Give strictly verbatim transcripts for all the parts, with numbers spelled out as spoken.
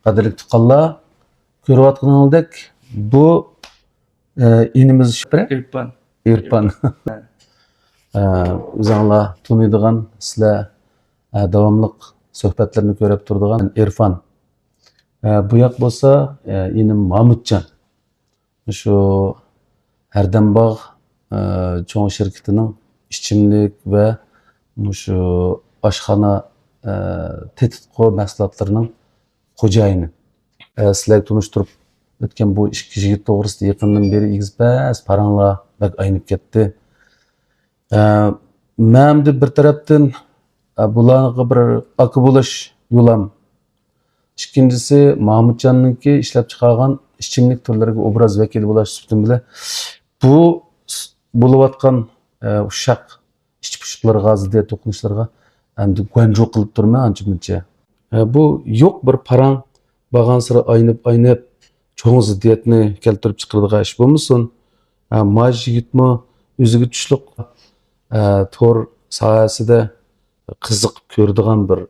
قەدىرلىك تۇغقانلار، كۆرۈۋاتقىنىڭىزدەك بۇ، ئە، ئىنىمىز شۇ. ئىرپان. ئىرپان. ئە، ئۆزۈڭلار تونۇيدىغان، سىلەر، ئە، داۋاملىق سۆھبەتلىرىنى كۆرۈپ تۇرىدىغان ئىرفان. ئە، بۇ ياق بولسا، ئە، ئىنىم مامۇتجان. مۇشۇ ھەردەمباغ، ئە، چوڭ شىركىتىنىڭ ئىچىملىك ۋە مۇشۇ ئاشخانا، ئە، تېتىتقۇ مەھسۇلاتلىرىنىڭ خوجايىنى. ئە، سىلەرگە تونۇشتۇرۇپ ئۆتكەن بۇ ئىككى يىگىت توغرىسىدا يېقىندىن بېرى ئېگىز-پەس پاراڭلار بەك ئاينىپ كەتتى. ئە، مەن ئەمدى بىر تەرەپتىن، ئە، بۇلارغا بىر ئاكا بولۇش يولام. ئىككىنچىسى، مامۇتجاننىڭكى ئىشلەپچىقارغان ئىچىملىك تۈرلىرىگە ئوبراز ۋەكىلى بولۇش سۈپىتىم بىلەن بۇ س-، بولۇۋاتقان، ئە، ئۇششاق ئىچ پۇشۇقلىرىغا، زىددىيەت توقۇنۇشلىرىغا ئەمدى گۇەنجۇ قىلىپ تۇرىمەن ئانچە مۇنچە. ئە، بۇ يوق بىر پاراڭ بارغانسېرى ئاينىپ-ئاينىپ، چوڭ زىددىيەتنى كەلتۈرۈپ چىقىرىدىغان ئىش بولمىسۇن. ئە، ماجىت يىگىتمۇ ئۆزىگە تۇشلۇق، ئە، تور ساھەسىدە قىزىقىپ كۆرىدىغان بىر،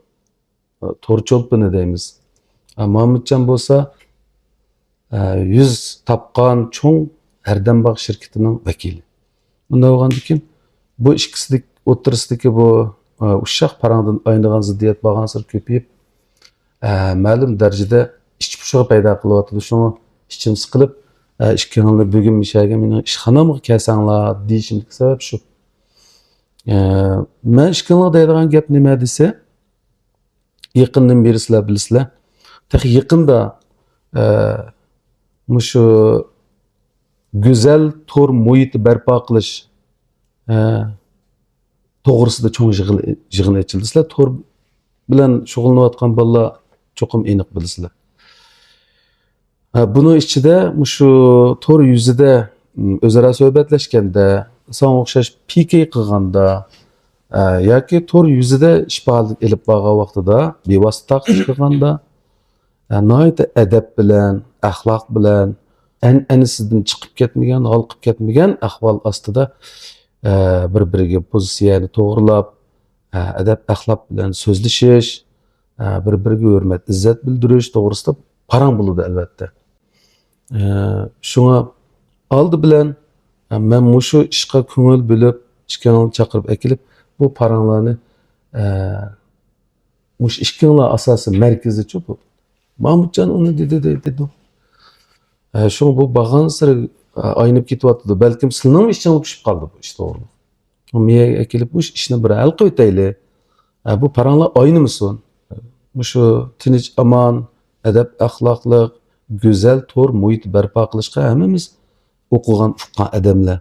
ئە، تور چولپىنى دەيمىز. ئە، مامۇتجان بولسا، ئە، يۈز تاپقان چوڭ ھەردەمباغ شىركىتىنىڭ ۋەكىلى. ئۇنداق بولغاندىكىن، بۇ ئىككىسىدىك ئوتتۇرىسىدىكى بۇ، ئە، ئۇششاق پاراڭدىن ئاينىغان زىددىيەت بارغانسېرى كۆپىيىپ، ئە، مەلۇم دەرىجىدە ئىچ پۇشۇقى پەيدا قىلىۋاتىدۇ. شۇڭا ئىچىم سىقىلىپ، ئە، ئىككىڭلار بۈگۈن مۇشەگە مېنىڭ ئىشخانامغا كەلسەڭلار دېيىشىمدىكى سەۋەب شۇ. ئە، مەن ئىككىڭلارغا دەيدىغان گەپ نېمە دېسە، يېقىندىن بېرى سىلەر بىلىسىلەر. تېخى يېقىندا، ئە، مۇشۇ گۈزەل تور مۇھىتى بەرپا قىلىش، ئە، توغرىسىدا چوڭ يىغىن، يىغىن ئېچىلدى. سىلەر تور بىلەن شۇغۇللىنىۋاتقان بالىلار چوقۇم ئېنىق بىلىسىلەر. ھە، بۇنىڭ ئىچىدە مۇشۇ تور يۈزىدە، م، ئۆزئارا سۆھبەتلەشكەندە، ساڭا ئوخشاش پىكىر قىلغاندا، ئە، ياكى تور يۈزىدە ئىش پائالىيىتى ئېلىپ بارغان ۋاقتىدا، بىۋاسىتە تارقىتىش قىلغاندا، ئە، ناھايىتى ئەدەپ بىلەن، ئەخلاق بىلەن، ئەنئەنىسىدىن چىقىپ كەتمىگەن، ھالقىپ كەتمىگەن ئەھۋال ئاستىدا، ئە، بىر-بىرىگە پوزىتسىيەنى توغرىلاپ، ئە، ئەدەپ-ئەخلاق بىلەن سۆزلىشىش، ئە، بىر-بىرىگە ھۆرمەت، ئىززەت بىلدۈرۈش توغرىسىدا پاراڭ بولىدۇ، ئەلۋەتتە. ئە، شۇڭا ئالدى بىلەن، ئە، مەن مۇشۇ ئىشقا كۆڭۈل بۆلۈپ، ئىككىڭلارنى چاقىرىپ ئەكېلىپ، بۇ پاراڭلارنى، ئە، مۇشۇ ئىككىڭلار ئاساسىي مەركىزىچۇ بۇ. مامۇتجان ئۇنى دېدى، دېدى، دېدى. ئە، شۇڭا بۇ بارغانسېرى، ئە، ئاينىپ كېتىۋاتىدۇ. بەلكىم سىلىنىڭمۇ ئىچىڭلار پۇشۇپ قالدى بۇ ئىش توغرىلىق. مېيەگە ئەكېلىپ مۇشۇ ئىشنى بىر ھەل قىلىۋېتەيلى. ئە، بۇ پاراڭلار ئاينىمىسۇن. مۇشۇ تىنچ، ئامان، ئەدەپ-ئەخلاقلىق، گۈزەل تور مۇھىتى بەرپا قىلىشقا ھەممىمىز ئوقۇغان، ئۇققان ئادەملەر،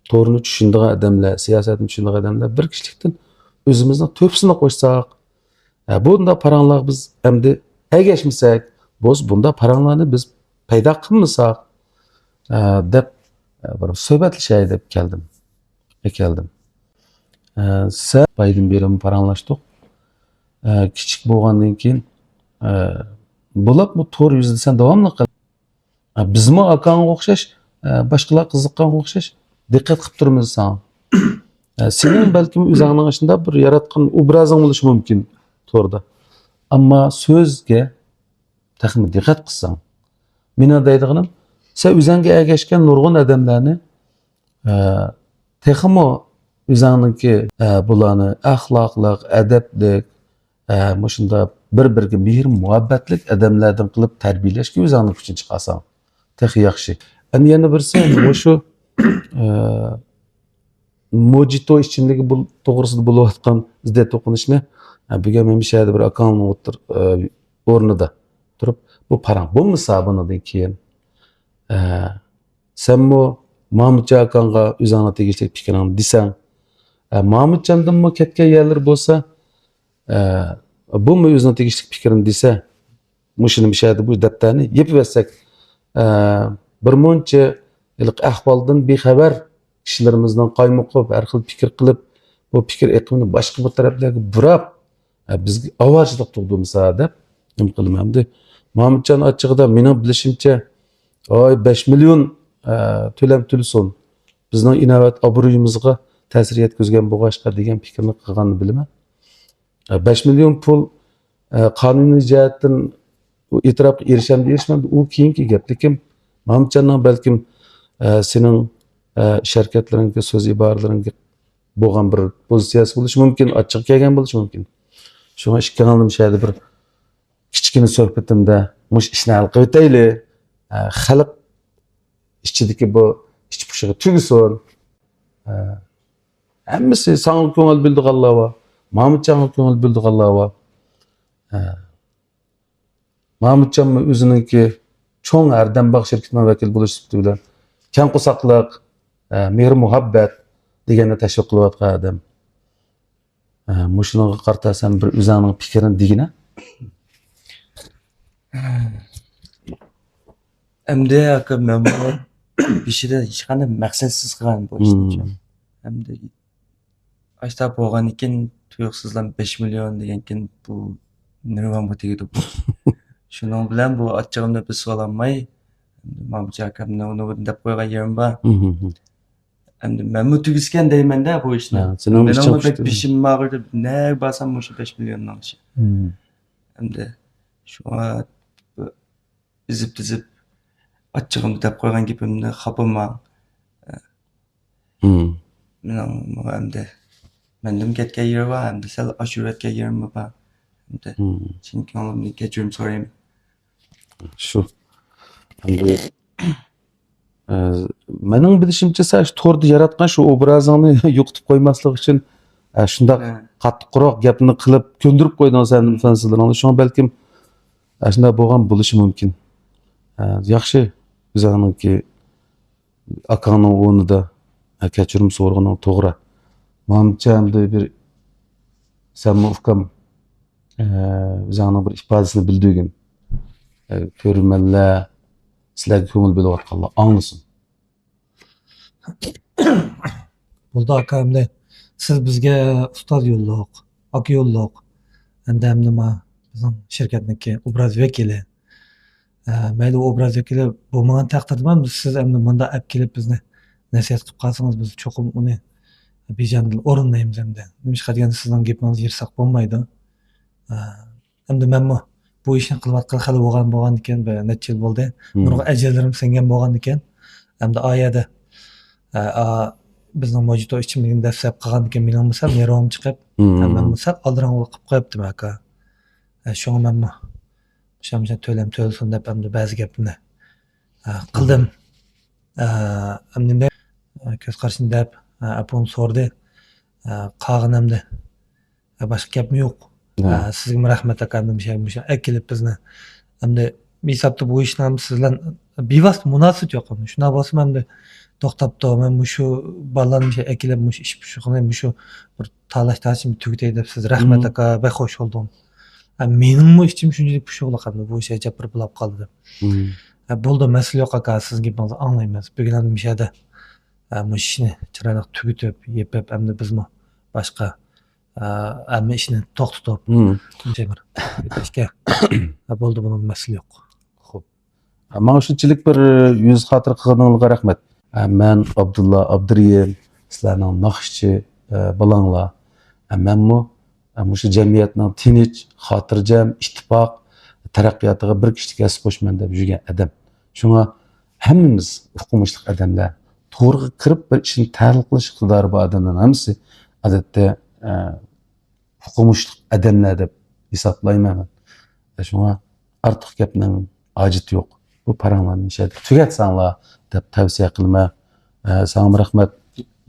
تورنى چۈشىنىدىغان ئادەملەر، سىياسەتنى چۈشىنىدىغان ئادەملەر بىر كىشىلىكتىن ئۆزىمىزنىڭ تۆھپىسىنى قوشساق، ئە، بۇنداق پاراڭلارغا بىز ئەمدى ئەگەشمىسەك، بولسا بۇنداق پاراڭلارنى بىز پەيدا قىلمىساق، ئە، دەپ، ئە، بىر سۆھبەتلىشەي دەپ كەلدىم. ئەكەلدىم. ئە، سەن بايدىن بېرىمۇ پاراڭلاشتۇق. ئە، كىچىك بولغاندىن كېيىن، ئە، بولۇپمۇ تور يۈزىدە سەن داۋاملىق قىل. ئە، بىزمۇ ئاكاڭغا ئوخشاش، ئە، باشقىلار قىزىققانغا ئوخشاش دىققەت قىلىپ تۇرىمىز ساڭا. ئە، سېنىڭ بەلكىم ئۆزۈڭنىڭ ئىچىندە بىر ياراتقان ئوبرازىڭ بولۇشى مۇمكىن توردا. ئەمما سۆزگە تېخىمۇ دىققەت قىلساڭ، مېنىڭ دەيدىغىنىم، سەن ئۆزۈڭگە ئەگەشكەن نۇرغۇن ئادەملەرنى، ئە، تېخىمۇ ئۆزۈڭنىڭكى، ئە، بۇلارنى ئەخلاقلىق، ئەدەپلىك، ئە، مۇشۇنداق بىر-بىرىگە مېھىر-مۇھەببەتلىك ئادەملەردىن قىلىپ تەربىيەلەشكە ئۆزۈڭنىڭ كۈچىنى چىقارساڭ، تېخى ياخشى. ئەمدى يەنە بىرسى، مۇشۇ، ئە، موجىتو ئىچىملىكى بول-، توغرىسىدا بولۇۋاتقان زىددىيەت توقۇنۇشنى، ئە، بۈگۈن مەن بۇ شەھەردە بىر ئاكامنىڭ ئوتتۇر-، ئە، ئورنىدا تۇرۇپ، بۇ پاراڭ بولمىسا بۇنىڭدىن كېيىن، ئە، سەنمۇ مامۇتجان ئاكاڭغا ئۆزۈڭنىڭ تېگىشلىك پىكرىڭنى دېسەڭ، ئە، مامۇتجاندىنمۇ كەتكەن يەرلىرى بولسا، ئە، بۇمۇ ئۆزىنىڭ تېگىشلىك پىكرىنى دېسە، مۇشۇنى مۇشۇ يەردە بۇ دەپتەرنى يېپىۋەتسەك، ئە، بىر مۇنچە ھېلىقى ئەھۋالدىن بىخەۋەر كىشىلىرىمىزنىڭ قايمۇقۇپ، ھەر خىل پىكىر قىلىپ، بۇ پىكىر ئېقىمىنى باشقا بىر تەرەپلەرگە بۇراپ، ئە، بىزگە ئاۋارىچىلىق تۇغدۇرمىسا دەپ نېمە قىلىمەن. ئەمدى مامۇتجان ئاچچىقىدا مېنىڭ بىلىشىمچە، ئاي، بەش مىليون، ئە، تۆلەم تۆلىسۇن، بىزنىڭ ئىناۋەت ئابرۇيىمىزغا تەسىر يەتكۈزگەن بولغاچقا دېگەن پىكىرنى قىلغاننى بىلىمەن. ئە، بەش مىليون پۇل، ئە، قانۇنىي جەھەتتىن ئۇ ئېتىراپقا ئېرىشەمدۇ، ئېرىشمەمدۇ، ئۇ كېيىنكى گەپ. لېكىن مامۇتجاننىڭ بەلكىم، ئە، سېنىڭ، ئە، ئىش ھەرىكەتلىرىڭگە، سۆز ئىبارىلىرىڭگە بولغان بىر پوزىتسىيەسى بولۇشى مۇمكىن، ئاچچىقى كەلگەن بولۇشى مۇمكىن. شۇڭا ئىككىڭلارنى مۇشۇ يەردە بىر كىچىككىنە سۆھبىتىمدە مۇشۇ ئىشنى ھەل قىلىۋېتەيلى. ئە، خەلق ئىچىدىكى بۇ ئىچ پۇشۇقى تۈگىسۇن. ئە، ھەممىسى ساڭا كۆڭۈل بۆلىدىغانلار بار، مامۇتجانغا كۆڭۈل بۆلىدىغانلار بار. ئە، مامۇتجانمۇ ئۆزىنىڭكى چوڭ ھەردەم باغ شىركىتىنىڭ ۋەكىلى بولۇش سۈپىتى بىلەن كەڭ قورساقلىق، ئە، مېھىر-مۇھەببەت دېگەننى تەشۋىق قىلىۋاتقان ئادەم. ئە، مۇشۇنىڭغا قارىتا سەن بىر ئۆزۈڭنىڭ پىكرىنى دېگىنە. ئەمدى ئاكا، مەنمۇ بېشىدا ھېچقانداق مەقسەتسىز قىلغان بۇ ئىشنى. ئەمدى ئاشتا بولغاندىكىن تۇيۇقسىزلا بەش مىليون دېگەنكىن بۇ نېرۋامغا تېگىدۇ. شۇنىڭ بىلەن بۇ ئاچچىقىمنى بېسىۋالالماي، مامچە ئاكامنىڭ نومۇرىنى دەپ قويغان يېرىم بار. ئەمدى مەنمۇ تۈگىسىكەن دەيمەندە بۇ ئىشنى. مېنىڭمۇ بەك بېشىم ئاغرىدى. نەگە بارسام مۇشۇ بەش مىليوننىڭ ئىشى. ئەمدى شۇڭا ئېزىپ تىزىپ ئاچچىقىمدا دەپ قويغان گېپىمنى خاپىماڭ. مېنىڭ ئەمدى مەندىن كەتكەن يېرى بار، ئەمدى سەل ئاشۇرۇۋەتكەن يېرىممۇ بار. ئەمدى چىن كۆڭلۈمدىن كەچۈرۈم سورايمەن. شۇ. ئەمدى، ئە، مېنىڭ بىلىشىمچە، سەن شۇ توردا ياراتقان شۇ ئوبرازىڭنى يوقىتىپ قويماسلىق ئۈچۈن، ئە، شۇنداق قاتتىق قۇرۇق گەپنى قىلىپ كۆندۈرۈپ قويدۇڭ سەن فانسلىرىڭنى. شۇڭا بەلكىم، ئە، شۇنداق بولغان بولۇشى مۇمكىن. ئە، ياخشى، ئۆزۈڭنىڭكى ئاكاڭنىڭ ئورنىدا، ئە، كەچۈرۈم سورىغىنىڭ توغرا. مامچە ئەمدى بىر سەنمۇ ئۇكام، ئە، ئۆزۈڭنىڭ بىر ئىپادىسىنى بىلدۈرگىن. ئە، كۆرۈرمەنلەر، سىلەرگە كۆڭۈل بۆلۈۋاتقانلار ئاڭلىسۇن. بولدى ئاكا، ئەمدى سىز بىزگە ئۇستاز يوللۇق، ئاكا يوللۇق. ئەمدى ئەمدى ما بىزنىڭ شىركەتنىڭكى ئوبراز ۋەكىلى. ئە، مەيلى ئوبراز ۋەكىلى بولمىغان تەقدىردىمۇ سىز ئەمدى مۇنداق ئەپ كېلىپ بىزنى نەسىھەت قىلىپ قالسىڭىز، بىز چوقۇم ئۇنى بىجان ئورۇنلايمىز ئەمدى. نېمىشقا دېگەندە سىزنىڭ گېپىڭىزنى يىرساق بولمايدۇ. ئە، ئەمدى مەنمۇ بۇ ئىشنى قىلىۋاتقىلى خېلى بولغان بولغاندىكىن، بىر نەچچە يىل بولدى. نۇرغۇن ئەجىرلىرىم سىڭگەن بولغاندىكىن، ئەمدى ئا يەردە، ئە، ئا، بىزنىڭ موجىتو ئىچىملىكىنى دەسسەپ قىلغاندىكىن مېنىڭمۇ سەل نېرۋام چىقىپ، مەنمۇ سەل ئالدىراڭغۇلۇق قىلىپ قويۇپتىم ئاكا. ئە، شۇڭا مەنمۇ شۇ تۆلەم تۆلىسۇن دەپ ئەمدى بەزى گەپنى، ئە، قىلدىم. ئە، ئەمدى مەن، ئە، كۆز قارىشىنى دەپ، ئە، ئاپام سورىدى. ئە، قالغىنى ئەمدى، ئە، باشقا گەپمۇ يوق. ئە، سىزگىمۇ رەھمەت ئاكا، ئەمدى مۇشۇ، مۇشۇ ئەكېلىپ بىزنى ئەمدى ھېسابتا بۇ ئىشنىڭ سىز بىلەن بىۋاسىتە مۇناسىۋىتى يوق. شۇنداق بولسىمۇ ئەمدى توختاپتۇ. مەن مۇشۇ بالىلارنى مۇشۇ ئەكېلىپ، مۇشۇ ئىش پۇشۇقىنى، مۇشۇ بىر تالاش تارتىشنى تۈگىتەي دەپ سىز رەھمەت ئاكا، بەك خوش بولدۇم. ئە، مېنىڭمۇ ئىچىم شۇنچىلىك پۇشۇقلۇق ئەمدى بۇ ئىش ئەجەب بىر بولاپ قالدى دەپ. ئە، بولدى، مەسىلە يوق ئاكا، سىزنىڭ گېپىڭىزنى ئاڭلايمەن. بۈگۈن ئەمدى مۇشۇ يەردە، ئە، مۇشۇ ئىشنى چىرايلىق تۈگىتىپ، يېپىپ، ئەمدى بىزمۇ باشقا، ئە، ھەممە ئىشنى توختىتىپ، مۇشۇ بىر ئىشكە، ئە، بولدى، بۇنىڭ مەسىلە يوق. خوپ. ماڭا شۇنچىلىك بىر يۈز خاتىرە قىلغىنىڭلارغا رەھمەت. ئە، مەن ئابدۇللا ئابدۇرېھىم، سىلەرنىڭ ناخشىچى، ئە، بالاڭلار. ئە، مەنمۇ، ئە، مۇشۇ جەمئىيەتنىڭ تىنچ، خاتىرجەم، ئىتتىپاق، تەرەققىياتىغا بىر كىشىلىك ھەسسە قوشىمەن دەپ يۈرگەن ئادەم. شۇڭا ھەممىمىز ئوقۇمۇشلۇق ئادەملەر. تورغا كىرىپ بىر ئىشنى تەھلىل قىلىش ئىقتىدارى بار ئادەملەرنىڭ ھەممىسى، ئادەتتە، ئە، ئوقۇمۇشلۇق ئادەملەر دەپ ھېسابلايمەن مەن. شۇڭا ئارتۇق گەپنىڭ ھاجىتى يوق. بۇ پاراڭلارنى مۇشۇ يەردە تۈگەتسەڭلار دەپ تەۋسىيە قىلىمەن. ئە، ساڭىمۇ رەھمەت.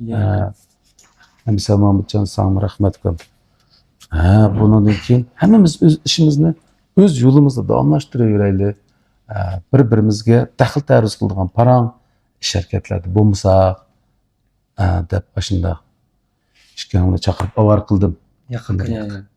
ئە، ئەمىسە مامۇتجان، ساڭىمۇ رەھمەت، ئۇكام. ھە، بۇنىڭدىن كېيىن ھەممىمىز ئۆز ئىشىمىزنى ئۆز يولىمىزدا داۋاملاشتۇرۇۋېرەيلى. ئە، بىر-بىرىمىزگە دەخلى تەرۇز قىلىدىغان پاراڭ، ئىش ھەرىكەتلەردە بولمىساق، ئە، دەپ ئاشۇنداق ئىككىڭلارنى چاقىرىپ ئاۋارە قىلدىم. ياق، ياق.